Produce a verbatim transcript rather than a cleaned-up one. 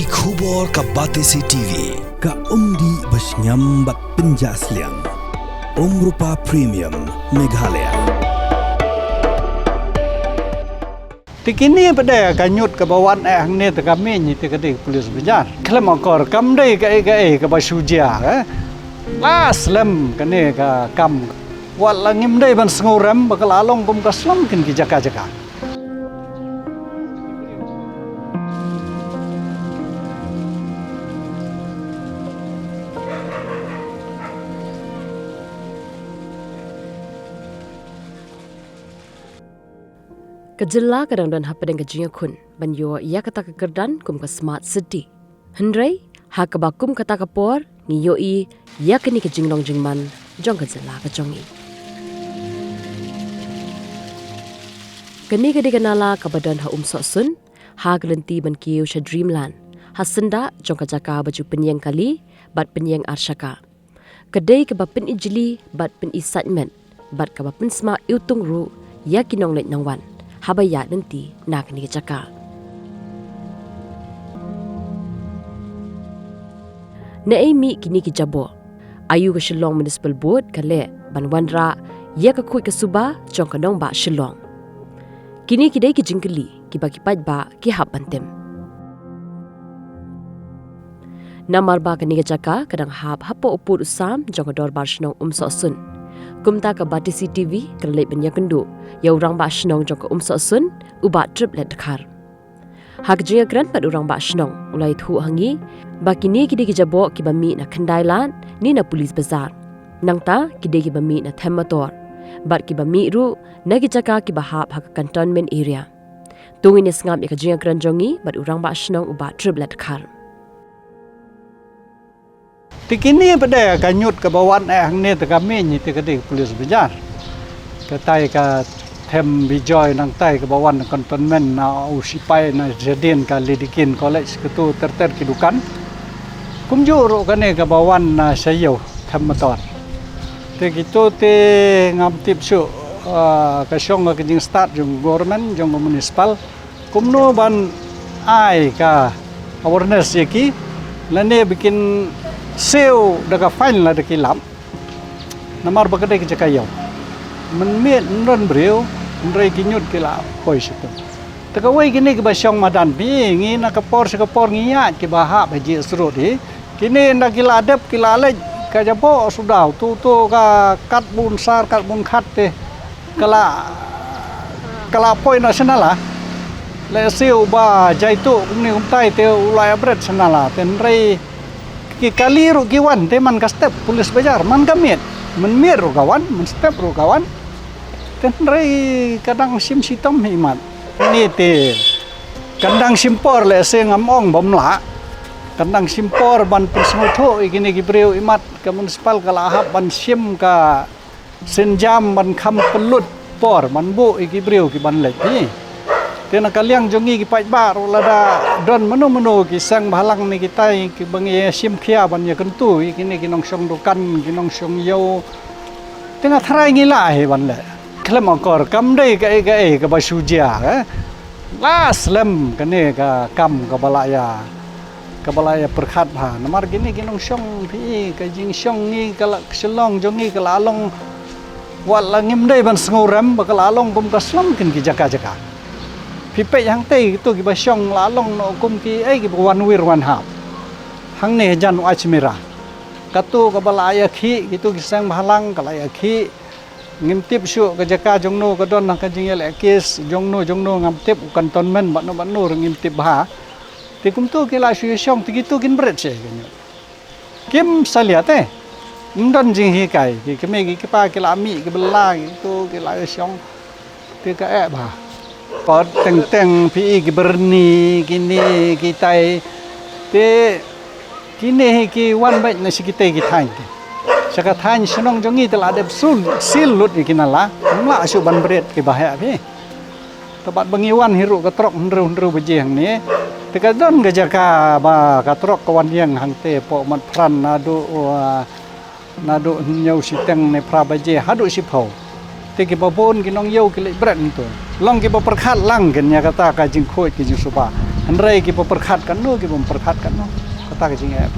Ki khubor ka Batesi T V, ka umdih ba shngiam bad pynjah sliang. Umrupa Premium, Meghalaya. Te kine pat de ka ñiut kaba wan eh hangne te ka mih te ka dei ka police bazaar. Khlem akor kam dei kaei kaei kaba shu jia eh. La slem kane ka kam. Wat la ngim dei ban sngewrem ba ka la long kum ka slem kin ki jaka jaka. Ka jylla ka dang don hapdeng ka jingïakhun ban ïoh ïa kata ka kyrdan kum ka smart city. Hynrei ha kaba kum kata ka por ngi ïohi ïa kane ka jinglong jingman jong ka jylla ka jong ngi. Kane ka dei ka nala kaba don ha Umsohsun, ha ka lynti ban kiew sha Dreamland, ha syndah jong ka jaka ba ju pynïeng kali bad pynïeng arshaka. Ka dei kaba pynijli bad pynisaitmet bad kaba pynsma iwtung ruh ïa ki nongleit nongwan haba ïaid lynti na kane ka jaka. Naei mih kine ki jaboh? Aïu ka Shillong Municipal Board ka leh ban wanrah ïa ka khuid ka suba jong ka nongbah Shillong? Kine ki dei ki jingkylli kiba ki paidbah ki hap ban tim. Namar ba kane ka jaka ka dang hap hapoh u pud u sam jong ka Dorbar Shnong Umsohsun. Kumta ka Batesi T V ka la leit ban ïakynduh ïa u Rangbah Shnong jong ka Umsohsun, u Bah Triplets Dkhar. Ha ka jingïakren bad u Rangbah Shnong u la ïathuh ha ngi ba kine ki dei ki jaboh kiba mih na Khyndai Lad ne na Police Bazaar. Nangta ki dei kiba mih na Them Mator bad kiba mih ruh na ki jaka kiba hap ha ka Cantonment Area. To ngin ïa sngap ïa ka jingïakren jong ngi bad u Rangbah Shnong u Bah Triplets Dkhar. Te kine pat de ka ñiut kaba wan eh hangne te ka mih te ka dei ka Police Bazaar. Katai ka Them Bijoy nangtai kaba wan na Cantonment na u sipai na shadien ka Lady Keane College, kato ter ter ki dukan. Kumjuh ruh kane kaba wan na sha ïew Them Mator. Te kito te ngam tip shuh, ah, ka shong ka jingstad jong government jong ka municipal. Kumno ban ai ka awareness ïa ki, lane ba kin siew da ka fine lada ki lap. Namar ba ka dei ka jaka ïew. Mynmiet ym don briew, hynrei ki ñiut ki la poi shitom. Te kawei kine kiba shong madan phi, ngi na ka por sha ka por ngi ïaid kiba hap ha G S Road hi. Kine ynda ki la dep ki la leit ka jaboh suda, uto uto ka katbun sar katbun khat te ka la, ka la poi noh sha nala. Lehse uba jaitu kumne kumtai te u la ïa bret sha nala. Te hynrei ki kali ruh ki wan te man ka step Police Bazaar, man ka miet. Mynmiet ruh ka wan, mynstep ruh ka wan. Te hynrei ka dang shim shitom hi mat. Ni te kan dang shim por, lehse ngam ong bym lah. Kan dang shim por ban pynsngewthuh ïa kine ki briew, imat ka municipal ka la hap ban shim ka sienjam ban kham pynlut por ban buh ïa ki briew ki ban leit hi. Te na ka liang jong ngi ki paidbah ruh, lada don mano mano ki seng bhalang ne kitai kiba ngi ïa shim khia ban ïa kyntu ïa kine ki nongshong dukan, ki nongshong ïew, te nga tharai ngi lah hi ban leh. Khlem akor kam dei kaei kaei kaba shu jia, eh. La slem kane ka kam kaba la ïa, kaba la ïa pyrkhat bha. Namar kine ki nongshong phi, ka jingshong ngi ka la ka Shillong jong ngi ka la long, wat la ngim dei ban sngewrem ba ka la long kum ka slem kin ki jaka jaka. Phi peit hangtei kito kiba shong la long noh kum kiei kiba wan wir wan hap. Hangne jan u Ajmera. Kato kaba la ïa khih, kito ki seng bhalang ka la ïa khih. Ngim tip shuh ka jaka jongno ka don ha ka jingïaleh case, jongno jongno ngam tip, u cantonment bad no bad no ruh ngim tip bha. Te kumto ki la shu ïa shong te kito kin bret sha ka ñiut. Kim salia te. Ym don jinghikai, ki kmie ki kpa ki la mih ki bylla kito ki la ïa shong. Te ka eh bha. Pat teng teng phi i ki byrni kine kitai. Te kine hi ki wan beit na shi kitai ki thaiñ ki. Sha ka thaiñ shnong jong ngi te la dep sul, sil lut ïa ki nala. Ym lah shuh ban bret kiba heh phi. Te bad ba ngi wan hi ruh ka trok hynriew hynriew baje hangne. Te ka don ka jaka ba ka trok ka wan ïeng hangte poh Matphran naduh, uh, naduh hynñiew shiteng ne phra baje haduh shiphew. Te kiba bun ki nongïew ki leit bret hangto. Long kiba pyrkhat lang kin ïa kata ka jingkhuid ki jingsuba. Hynrei kiba pyrkhat katno, kiba ym pyrkhat katno, kata ka jingeh.